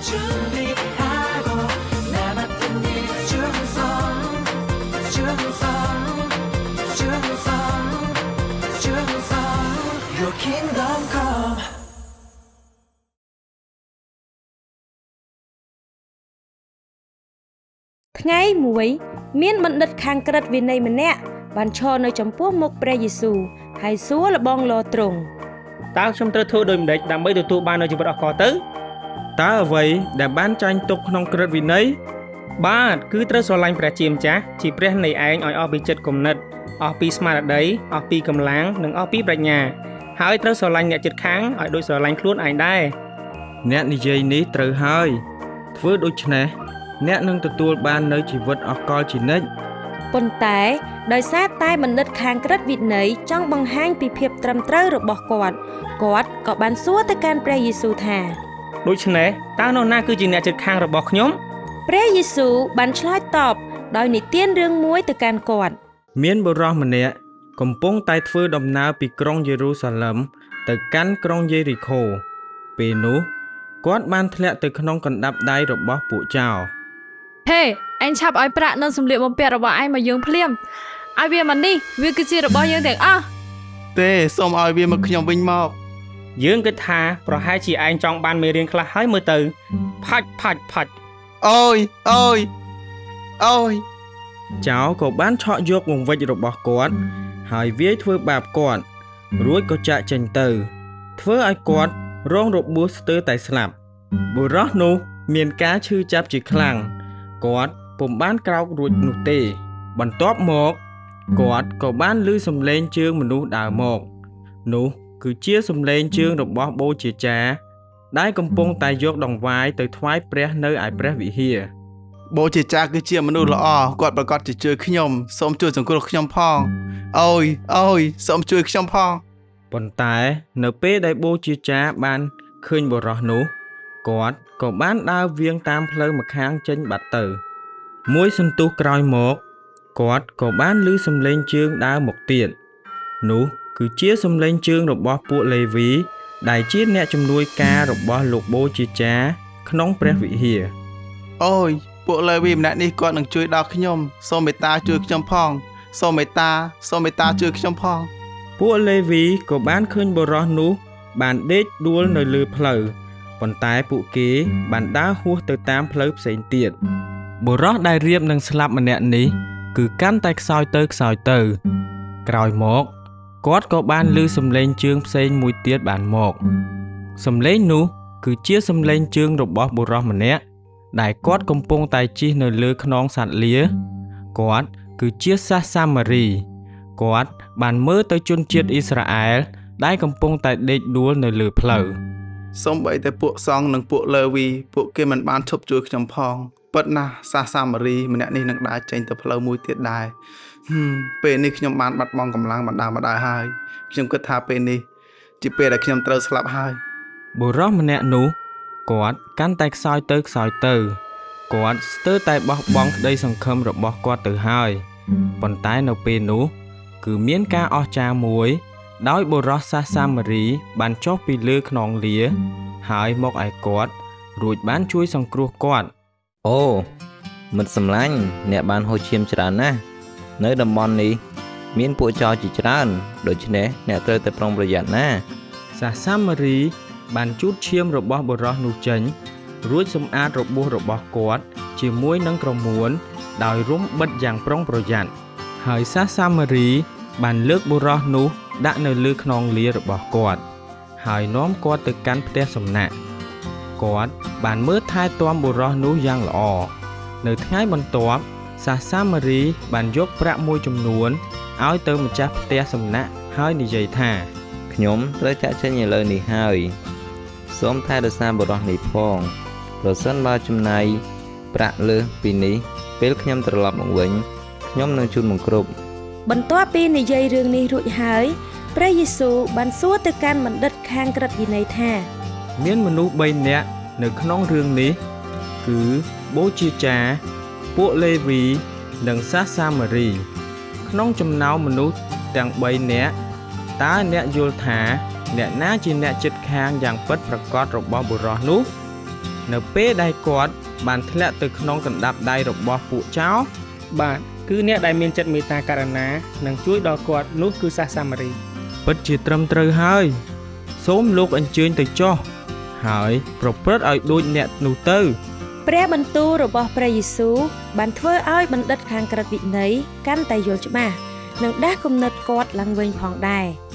준비하고 나 맡은 일 충성 충성 충성 충성 Your kingdom come. ថ្ងៃមួយ មានបណ្ឌិតខាងក្រឹតវិន័យម្នាក់បានឈរនៅចំពោះមុខព្រះយេស៊ូវហើយសួរលបងលទ្រង់ តើខ្ញុំត្រូវធ្វើដូចម្តេចដើម្បីទទួលបាននូវជីវិតអស់កលទៅ តើអ្វីដែលបានចែងទុកក្នុងក្រឹតវិន័យ បាទគឺត្រូវស្រឡាញ់ព្រះជាម្ចាស់ជាព្រះនៃឯងឲ្យអស់ពីចិត្តគំនិតអស់ពីស្មារតីអស់ពីកម្លាំងនិងអស់ពីប្រាជ្ញាហើយត្រូវស្រឡាញ់អ្នកជិតខាងឲ្យដូចស្រឡាញ់ខ្លួនឯងដែរ អ្នកនិយាយនេះត្រូវហើយ ធ្វើដូច្នេះអ្នកនឹងទទួលបាននូវជីវិតអស់កលជានិច្ច ប៉ុន្តែដោយសារតែបណ្ឌិតខាងក្រឹតវិន័យចង់បង្ហាញពីភាពត្រឹមត្រូវរបស់គាត់គាត់ក៏បានសួរទៅកាន់ព្រះយេស៊ូវថា ដូច្នេះតើនរណាគឺជាអ្នកជិតខាងរបស់ខ្ញុំ ព្រះយេស៊ូវបានឆ្លើយតបដោយនិទានរឿងមួយទៅកាន់គាត់ មានបុរសម្នាក់កំពុងតែធ្វើដំណើរពីក្រុងយេរូសាឡឹមទៅកាន់ក្រុងយេរីកូពេលនោះគាត់បានធ្លាក់ទៅក្នុងកណ្ដាប់ដៃរបស់ពួកចោរ ហេឯងឆាប់ឲ្យប្រាក់និងសម្លៀកបំពាក់របស់ឯងមកយើងភ្លាមឲ្យវាមកនេះវាគឺជារបស់យើងទាំងអស់ ទេសូមឲ្យវាមកខ្ញុំវិញមក យើងគិតថាប្រហែលជាឯងចង់បានមេរៀនខ្លះហើយមើលទៅផាច់ផាច់ផាច់ អូយអូយអូយ ចោរក៏បានឆក់យកវង្វេចរបស់គាត់ ហើយវាយធ្វើបាបគាត់ រួចក៏ចាកចេញទៅ ធ្វើឲ្យគាត់រងរបួសស្ទើរតែស្លាប់បុរសនោះមានការឈឺចាប់ជាខ្លាំងគាត់ពុំបានក្រោករួចនោះទេ បន្ទាប់មកគាត់ក៏បានឮសំឡេងជើងមនុស្សដើរមក នោះគឺជាសំឡេងជើងរបស់បូជាចារ្យដែលកំពុងតែយកដង្វាយទៅថ្វាយព្រះនៅឯព្រះវិហារ បូជាចារ្យគឺជាមនុស្សល្អគាត់ប្រកាសជាជួយខ្ញុំសូមជួយសង្គ្រោះខ្ញុំផងអូយអូយសូមជួយខ្ញុំផង ប៉ុន្តែនៅពេលដែលបូជាចារ្យបានឃើញបុរសនោះគាត់ក៏បានដើរវាងតាមផ្លូវម្ខាងចេញបាត់ទៅ មួយសន្ទុះក្រោយមកគាត់ក៏បានឮសំឡេងជើងដើរមកទៀតនោះគឺជាសំឡេងជើងរបស់ពួកលេវីដែលជាអ្នកជំនួយការរបស់លោកបូជាចារ្យក្នុងព្រះវិហារ អូយពួកលេវីម្នាក់នេះគាត់នឹងជួយដល់ខ្ញុំសូមមេត្តាជួយខ្ញុំផងសូមមេត្តាសូមមេត្តាជួយខ្ញុំផង ពួកលេវីក៏បានឃើញបុរសនោះបានដេកដួលនៅលើផ្លូវប៉ុន្តែពួកគេបានដើរហួសទៅតាមផ្លូវផ្សេងទៀតបុរសដែលរៀបនឹងស្លាប់ម្នាក់នេះគឺកាន់តែខ្សោយទៅខ្សោយទៅ ក្រោយមកគាត់ក៏បានឮសំឡេងជើងផ្សេងមួយទៀតបានមកសំឡេងនោះគឺជាសំឡេងជើងរបស់បុរសម្នាក់ដែលគាត់កំពុងតែជិះនៅលើខ្នងសត្វលាគាត់គឺជាសាសសាមារីគាត់បានមើលទៅជនជាតិអ៊ីស្រាអែលដែលកំពុងតែដេកដួលនៅលើផ្លូវ សូម្បីតែពួកសង្ឃនិងពួកលេវីពួកគេមិនបានឈប់ជួយខ្ញុំផងពិតណាស់សាសសាមារីម្នាក់នេះនឹងដើរចេញទៅផ្លូវមួយទៀតដែរពេលនេះខ្ញុំបានបាត់បង់កម្លាំងបណ្ដាៗហើយខ្ញុំគិតថាពេលនេះជាពេលដែលខ្ញុំត្រូវស្លាប់ហើយ បុរសម្នាក់នោះគាត់កាន់តែខ្សោយទៅខ្សោយទៅគាត់ស្ទើរតែបោះបង់ក្តីសង្ឃឹមរបស់គាត់ទៅហើយប៉ុន្តែនៅពេលនោះគឺមានការអស្ចារ្យមួយដោយបុរសសាសសាមារីបានចុះពីលើខ្នងលាហើយមកឯគាត់រួចបានជួយសង្គ្រោះគាត់ អូមិត្តសម្លាញ់អ្នកបានហូរឈាមច្រើនណាស់នៅតំបន់នេះមានពួកចោរជាច្រើនដូច្នេះអ្នកត្រូវតែប្រុងប្រយ័ត្នណា សាសសាមារីបានជូតឈាមរបស់បុរសនោះចេញរួចសម្អាតរបួសរបស់គាត់ជាមួយនឹងក្រមួនដោយរុំបិទយ៉ាងប្រុងប្រយ័ត្នហើយសាសសាមារីបានលើកបុរសនោះដាក់នៅលើខ្នងលារបស់គាត់ហើយនាំគាត់ទៅកាន់ផ្ទះសំណាក់គាត់បានមើលថែទាំបុរសនោះយ៉ាងល្អនៅថ្ងៃបន្ទាប់សាសសាមារីបានយកប្រាក់មួយចំនួនឲ្យទៅម្ចាស់ផ្ទះសំណាក់ហើយនិយាយថា ខ្ញុំត្រូវចាកចេញឥឡូវនេះហើយសូមថែរក្សាបុរសនេះផងប្រសិនបើចំណាយប្រាក់លើសពីនេះពេលខ្ញុំត្រឡប់មកវិញខ្ញុំនឹងជូនមកគ្រប់ បន្ទាប់ពីនិយាយរឿងនេះរួចហើយព្រះយេស៊ូវបានសួរទៅកាន់បណ្ឌិតខាងក្រឹតវិន័យថា មានមនុស្ស3នាក់នៅក្នុងរឿងនេះគឺបូជាចារ្យពួកលេវីនិងសាសសាមារីក្នុងចំណោមមនុស្សទាំង3នាក់តើអ្នកយល់ថាអ្នកណាជាអ្នកជិតខាងយ៉ាងពិតប្រាកដរបស់បុរសនោះ? នៅពេលដែលគាត់បានធ្លាក់ទៅក្នុងកណ្ដាប់ដៃរបស់ពួកចោរ បាទគឺអ្នកដែលមានចិត្តមេត្តាករុណានិងជួយដល់គាត់នោះគឺសាសសាមារី ពិតជាត្រឹមត្រូវហើយ សូមលោកអញ្ជើញទៅចុះហើយប្រព្រឹត្តឲ្យដូចអ្នកនោះទៅ ព្រះបន្ទូលរបស់ព្រះយេស៊ូវបានធ្វើឲ្យបណ្ឌិតខាងក្រឹតវិន័យកាន់តែយល់ច្បាស់និងដាស់គំនិតគាត់ឡើងវិញផងដែរ។